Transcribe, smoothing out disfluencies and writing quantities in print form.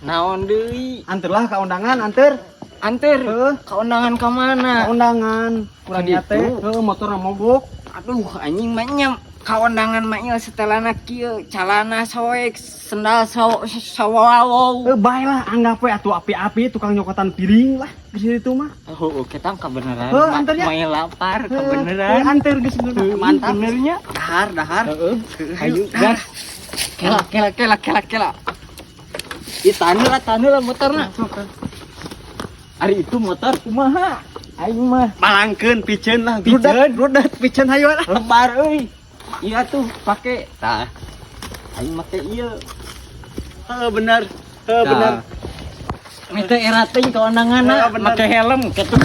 Naon deui? Anter lah ka undangan, anter. Anter. Heuh. Ka undangan ka mana? Ka undangan. Kurang Ka teh, ditu? Heuh, motorna mogok. Aduh, anjing mah nya ka undangan mah nya setelana kieu, calana soek, sendal sawawaw. Eh, bae lah, anggap we atuh api-api tukang nyokotan piring lah di situ mah. Oh, kita kebenaran. Heuh, anter nya. Main lapar Heuh, kebenaran. Anter geus bener. Mantap. Benernya. Dahar, dahar. Heeh. Ayo, gas. Kela, kela, kela, kela, kela. Ih, tahan lah motorna. Ari itu motor kumaha? Aing mah Malangkeun piceun lah, Piceun? grudat, grudat piceun, hayu lah. Lebar euy. Iya tuh, pakai. Tah. Aing make ieu. Heeh, bener. Heeh, bener. Mete era teh ka undanganna Heeh, bener. Make helm kitu.